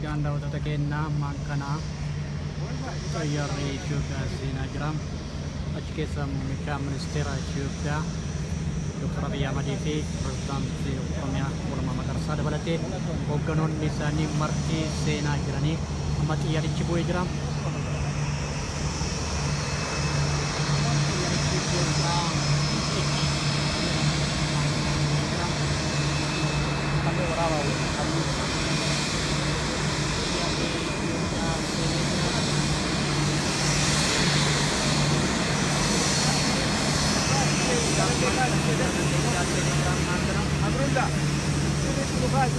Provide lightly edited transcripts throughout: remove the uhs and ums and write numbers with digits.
Egaan daawwattoota keenyaa ammaan kana xiyyaarri Itoophiyaa seenaa jira. Achi keessa muummicha ministeera Itoophiyaa Dr. Abiyyi Ahmadii fi pirezidaantii Oromiyaa Lammaa Magarsaa dabalatee hoogganoonni isaanii marti seenaa jiranii amma xiyyaarichi bu'ee jira.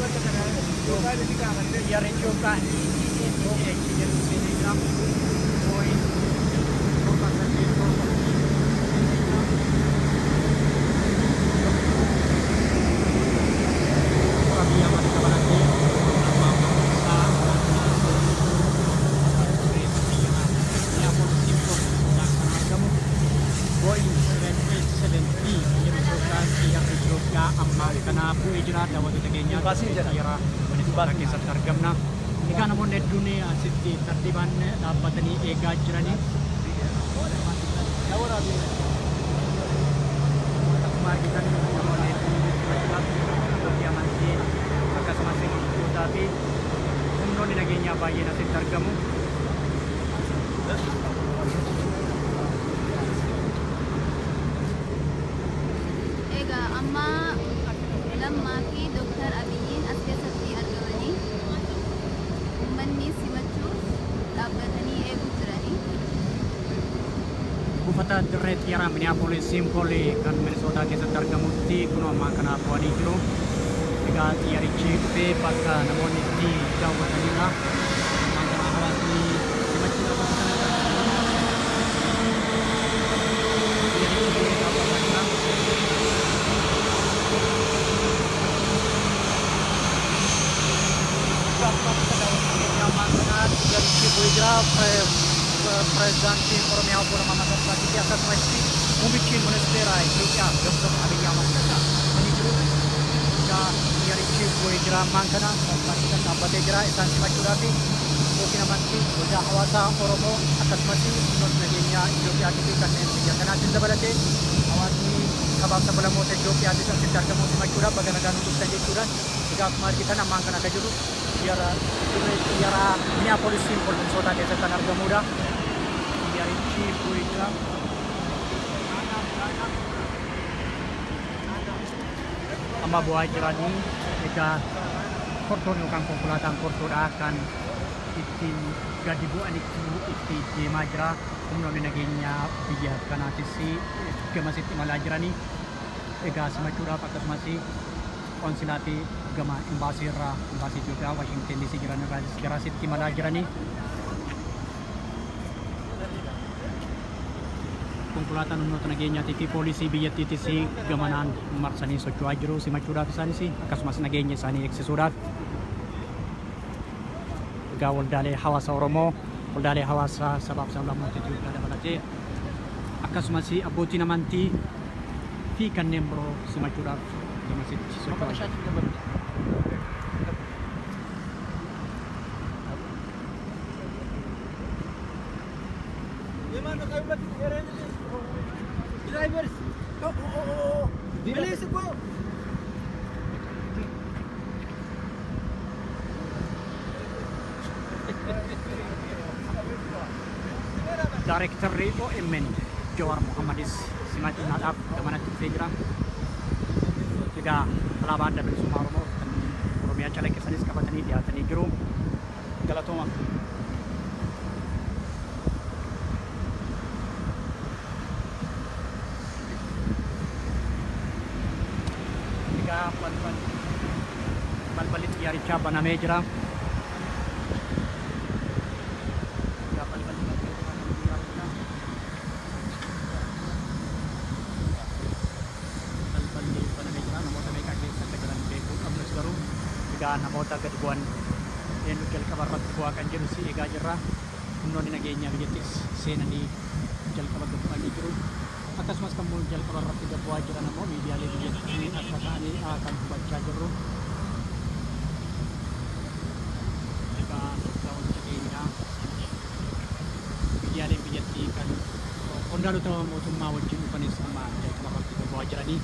Xiyyaarichi Itoophiyaa Xiyyaarri Itoophiyaa EEH jedhu seenee jira. Boeing 787 seenee jira. Abiyyi Ahmad dabalatee Lammaa Magarsaa seenee jiru. Minneapolis Minnesota kan argamu Boeing 787B jedhu Itoophiyaa xiyyaarri Itoophiyaa ammaan kana bu'ee jira. Daawwattoota keenyaa xiyyaara Minnesota keessatti argamna. Egaa namoonni hedduun asitti tartiibaan dhaabbatanii eegaa jiranii. Akkuma argitan namoonni hedduun simachuudhaaf abbootii amantii akkasumas gurguddootaa fi humnoonni nageenyaa baay'een asitti argamu. Egaa amma Lammaa fi Dooktar Abiyyiin as keessatti argamanii uummanni simachuuf dhaabbatanii eeguu jiranii. Buufata dirree xiyyaara Minneapolis Saint Paul kan Minnesota keessatti argamutti kunoo ammaan kana bu'anii jiru. Egaa xiyyaarichi dhufee bakka namoonni itti daawwatanidha. Ammaan kana hawaasni simachuudhaaf bakka kanatti argamu. Xiyyaarichi bu'ee daawwataa jira. Ammaan kana xiyyaarichi bu'ee jira. Pireezidaantiin Oromiyaa obbo Lammaa Magarsaa fi akkasumas muummichi ministeera Itoophiyaa Dr. Abiyyi Ahmad ni jiru. Egaa xiyyaarichi bu'ee jira ammaan kana konkolaataan dhaabbatee jira isaan simachuudhaaf abbootiin amantii waldaa hawaasaa Oromoo akkasumas humnoota nageenyaa Itoophiyaa fi kanneen biyya kanaatiin dabalatee hawaasni sabaaf sablammoota Itoophiyaatis asitti argamu simachuudhaaf baga nagaan nu dhuftan jechuudhaan. Egaa akkuma argitan ammaan kana akka jiru xiyyaara dirree xiyyaara Minneapolis Saint Paul Minnesota keessatti kan argamudha. Xiyyaarichi bu'ee jira. Amma bu'aa jiranii egaa kortoon yookaan konkolaataan kortoodha kan ittiin gadi bu'anitti itti deemaa jira. Humnoonni nageenyaa biyya kanaatis gamasitti imalaa jiranii egaa simachuudhaaf akkasumas qoonsilaa fi gama imbaasii irraa imbaasii Itoophiyaa Waashingtan DC jiran irraa garasitti imalaa jiranii. Konkolaataan humnoota nageenyaatii fi poolisii biyyattiitis gamanaan marsanii socho'aa jiru simachuudhaaf isaanis akkasumas nageenya isaanii eegsisuudhaaf. Egaa waldaalee hawaasa Oromoo, waldaalee hawaasa sabaaf sablammoota Itoophiyaa dabalatee akkasumas abbootiin amantii fi kanneen biroo simachuudhaaf gamasitti socho'aa jiru. Drivers! Oh, oh, oh, oh. Bilis go! Daarektarri OMN Jawaar Mohammadis simachuudhaaf gamanatti dhufee jira. Egaa alaabaa adda bilisummaa Oromoo kan Oromiyaa calaqqisanis qabatanii dhiyaatanii jiru. Galatooma. Egaa balballi xiyyaarichaa banamee jira. Egaa balballi banamee jira kan xiyyaarichaa. Balballi banamee jira. Namoota meeqa keessa akka jiran beekuu qabnus garuu egaa namoota gadi bu'an eenyu jalqaba irratti bu'aa kan jedhu si eegaa jirra. Humnoonni nageenyaa biyyattis seenanii jalqaba gad bu'anii jiru. Akkasumas kan jalqaba irratti gad bu'aa jiran ammoo miidiyaalee biyyattii akka ta'anii kan hubachaa jirru. Egaa Qondaalota mootummaa wajjin dhufanis amma jalqaba irratti bobba'aa jiranii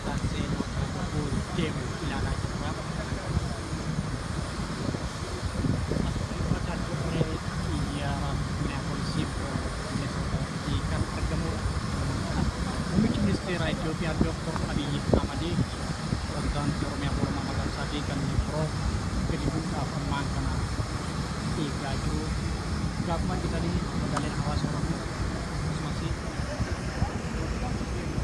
taaksee bobba'uu deemu ilaalaa jirra. Mata duree xiyyaara Minneapolisii Minnesotaatti kan argamudha. Muummichi ministeeraa Itoophiyaa Dr. Abiyyi Ahmad, pirezidaantii Oromiyaa Lammaa Magarsaa fi kanneen biroo gadi bu'uudhaaf ammaan kana eegaa jiru. Gaafuma argitanii magaalaan hawaasa Oromoo akkasumas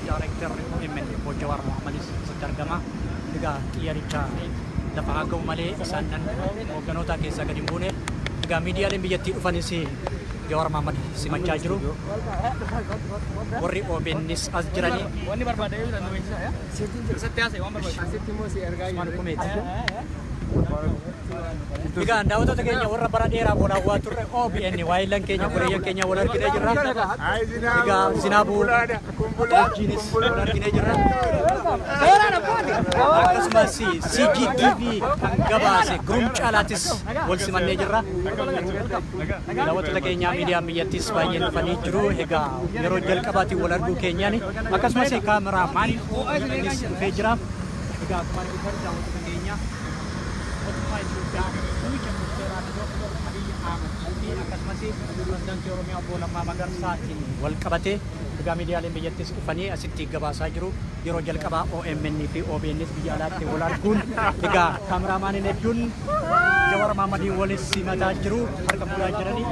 Daareektarri OMN obbo Jawaar Mohammadis asitti argama. Egaa xiyyaaricha lafa haa ga'u malee isaan nan hoogganoota keessaa gadi hin buune. Egaa miidiyaaleen biyyattii dhufanis Jawaar Mohammad simachaa jiru. Warri OBNs as jiranii. Wanni barbaade yoo jiraatu beeksisa. Isatti haasa'e waan barbaade. Asitti immoo si argaa Usmaan Kumeeti. Egaa daawwattoota keenya warra bara dheeraa walaawwaa turre OBN waayillan keenya obboleeyyan keenya wal arginee jirra. Egaa Zinaabuu wajjinis wal arginee jirra. Akkasumas CGTV kan gabaase Gurum Caalaatis wal simannee jirra. Daawwattoota keenya miidiyaan biyyattis baay'een dhufanii jiru. Egaa yeroo jalqabaatiin wal arguu keenyaan akkasumas kaameraamaaniin OBNs dhufee jira. Egaa akkuma argitan daawwattoota keenya mootummaa Itoophiyaa muummicha ministeeraa Dr. Abiyyi Ahmad fi akkasumas pirezidaantii Oromiyaa obbo Lammaa Magarsaatiin wal qabatee egaa miidiyaaleen biyyattis dhufanii asitti gabaasaa jiru. Yeroo jalqabaa OMN fi OBNs biyya alaatti wal arguun egaa kaameraamaaniin hedduun Jawar Mohammadii walis simataa jiru, harka fuudhaa jiranii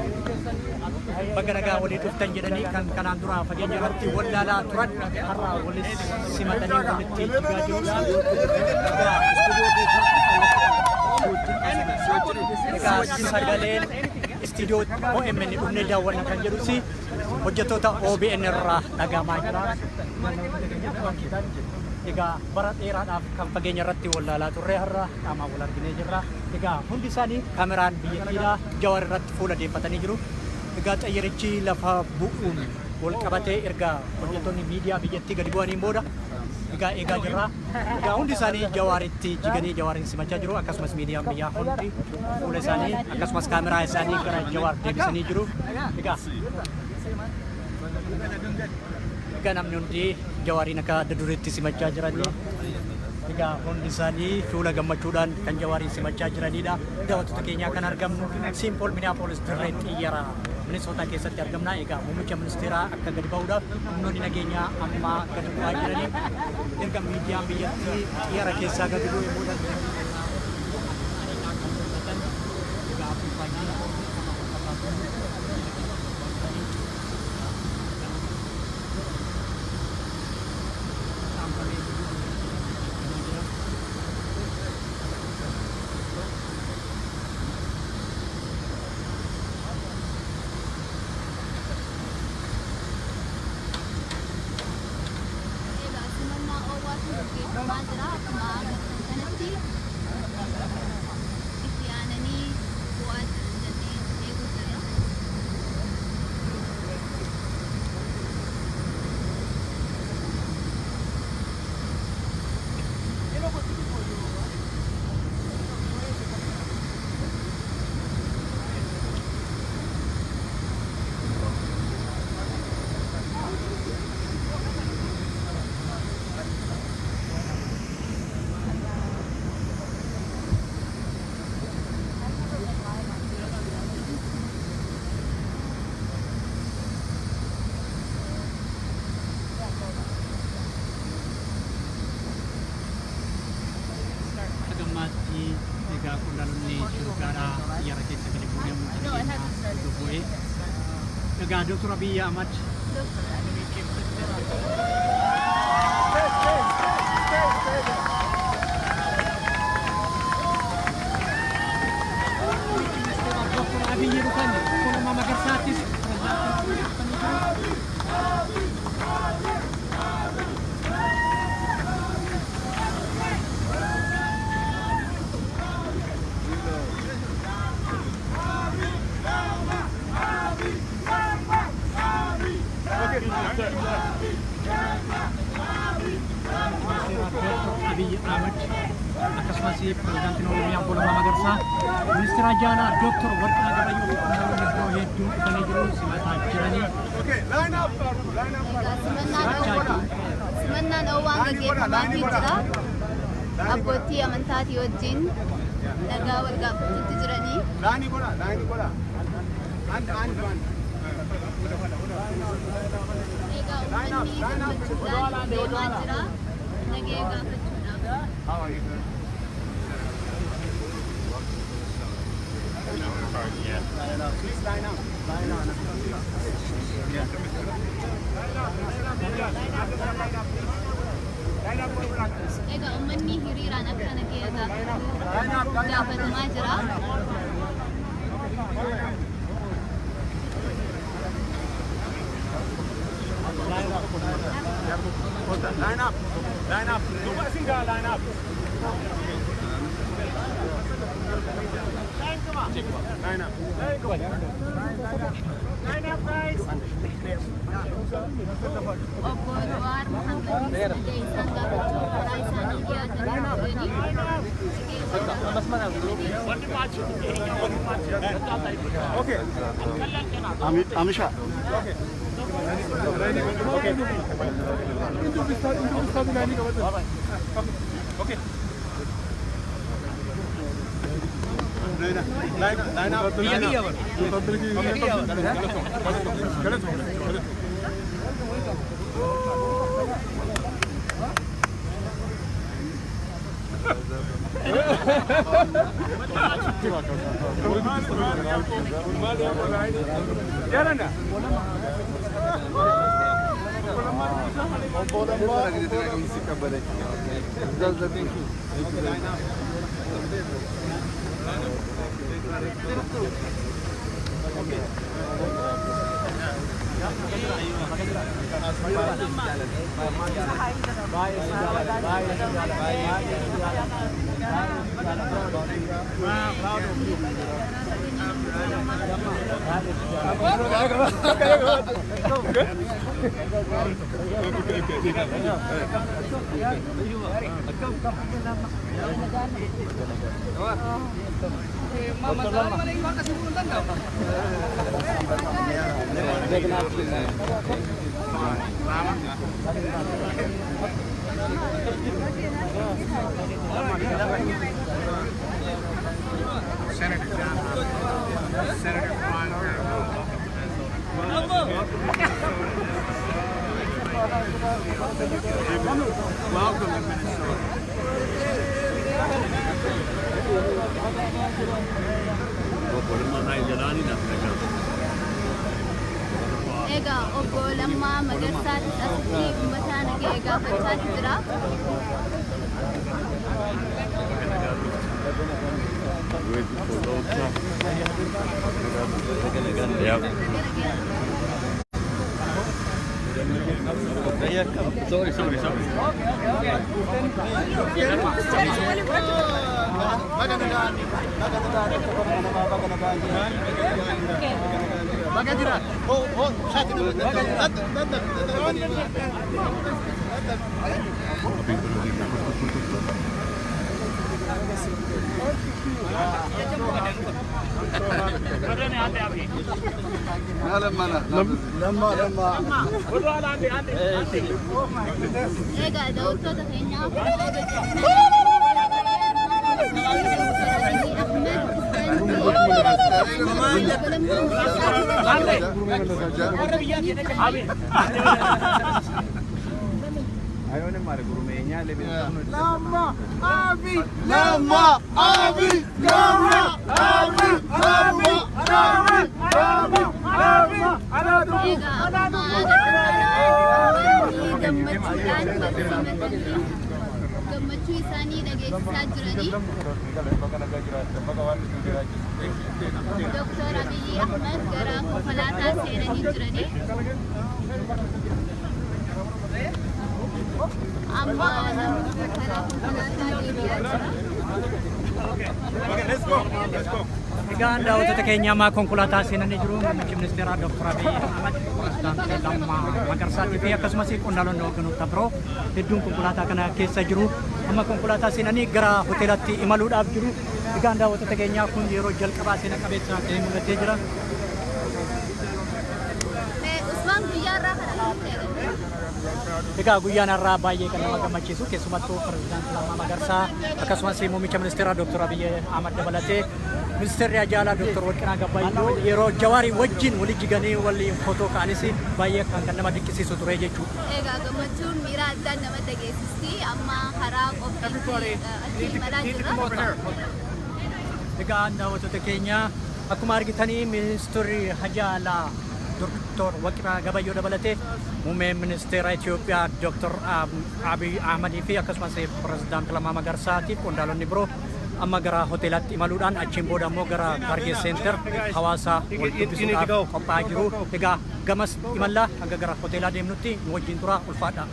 bakka nagaa walii dhuftan jedhanii kan kanaan dura fageenya irratti wal laalaa turan har'a walis simatanii walitti jigaa jiru. Egaa sagaleen istiidiyoo OMN dhufnee daawwanna kan jedhus hojjettoota OBN irraa dhagahamaa jira. Egaa bara dheeraadhaaf kan fageenya irratti wal laalaa turre har'a qaamaan wal arginee jirra. Egaa hundi isaanii kaameraan biyyattiidha Jawar irratti fuula deeffatanii jiru. Egaa xayyarichi lafa bu'uun wal qabatee erga hojjettoonni miidiyaa biyyattii gadi bu'aniin booda egaa eegaa jirra. Egaa hundi isaanii Jawaaritti jiganii Jawaariin simachaa jiru. Akkasumas miidiyaan biyyaa hundi fuula isaanii akkasumas kaameraa isaanii gara Jawaar deebisanii jiru. Egaa namni hundi Jawaariin akka adda dureetti simachaa jiranii. Egaa hundi isaanii fuula gammachuudhaan kan Jawaariin simachaa jiranidha. Daawwattoota keenyaa kan argamnu Simpool Minneapolis dirree xiyyaara Minnesota keessatti argamna. Egaa muummicha ministeeraa akka gadi ba'uudhaaf humnoonni nageenyaa amma gadi bu'aa jiranii erga miidiyaan biyyattii xiyyaara keessaa gadi bu'ee booda egaa Egaa simannaa oowwaatu gaggeeffamaa jira. Akkuma agartan kanatti itti aananii bu'aa jiran jennee eeguu jirra. Gammaatti egaa qondaalonni Itoophiyaadhaa xiyyaara keessa gadi bu'ee No, it hasn't started. bu'ee. Egaa Dr. Abiyyi Ahmad Dr. Abiy Dr. Abiyyi dhufan obbo Lammaa Magarsaattis pirezidaantiin dhufanii jiru. Okay. Ahmad, akkasumas pirezidaantiin Oromiyaa Obbo Lammaa Magarsaa, ministeera jaalaa Dooktor Warqinaa Gabayyoo fi qondaalonni biroo hedduun dhufanii jiru, simataa jiranii. Egaa simannaan oowwaan gaggeeffamaafii jira. Abbootii amantaatii wajjin nagaa wal gaafachuutti jiranii. Egaa uummanni gammachuudhaan deemaa jira. Nagee gaafachuudhaaf. Egaa uummanni hiriiraan akka nagee gaafatu gaafatamaa jira. Line up. Line up. Line up. Line up. Line up, guys. Obbo Jawaar Mohaammed nagee isaan gaafachuu karaa isaanii dhiyaatanii jiranii. Okay. Amisha. Okay. Okay. Line up. Line up. Line up. Senator John, Senator Feinberg, welcome to Minnesota. Welcome to Minnesota. Egaa Obbo Lammaa Magarsaatti asitti uummata nagee gaafachaa jira. Yeah. Sorry, sorry, sorry. Egaa daawwattoota keenyaa, Ahmed Lamma Abiy Lamma Abiy Lamma Abiy Lamma Abiy Lamma Abiy. Egaa akkuma agartan gammachuudhaan wal simatanii gammachuu isaanii dhageessisaa jiranii. Dooktor Abiyyi Ahmed gara konkolaataa seenanii jiranii. Amma namni karaa konkolaataa deebi'aa jira. Okay, let's go. Let's go. Egaa daawwattoota keenya, ammaa konkolaataa seenanii jiru. Muummichi ministeeraa Dr. Abiy Ahmad, pirezidaantii Lammaa Magarsaatii fi akkasumas qondaalonni hogganoota biroo hedduun konkolaataa kana keessa jiru. Amma konkolaataa seenanii gara hoteelatti imaluudhaaf jiru. Egaan daawwattoota keenyaa, kun yeroo jalqabaa seena qabeessa ta'ee mul'atee jira. Usmaan, guyyaa irraa kana akkamitti eegalte? Egaa guyyaan har'aa baay'ee kan nama gammachiisu, keessumattuu pirezidaantii Lammaa Magarsaa akkasumas muummicha ministeeraa Dr. Abiyyi Ahmad dabalatee ministeerri Ajaalaa Dr. Warqinaa Gabayyoo yeroo Jawaarii wajjin walii jiganii waliin footoo ka'anis baay'ee kan nama dinqisiisu ture jechuudha. Egaa gammachuun miira addaan nama dhageessisti. Amma karaa qophiitti achi imalaa jirra. Egaa daawwattoota keenya, akkuma argitanii ministeerri Hajaalaa Dr. Warqinaa Gabayyoo dabalatee muummeen ministeera Itoophiyaa Dr. Abiy Ahmadii fi akkasumas pirezidaantii Lammaa Magarsaatiif qondaalonni biroo amma gara hoteelaatti imaluudhaan achiin booda immoo gara Target Center hawaasa wal dubbisuudhaaf qophaa'aa jiru. Egaa gamas imallaa hanga gara hoteelaa deemnutti nu wajjin tura, ulfaadha.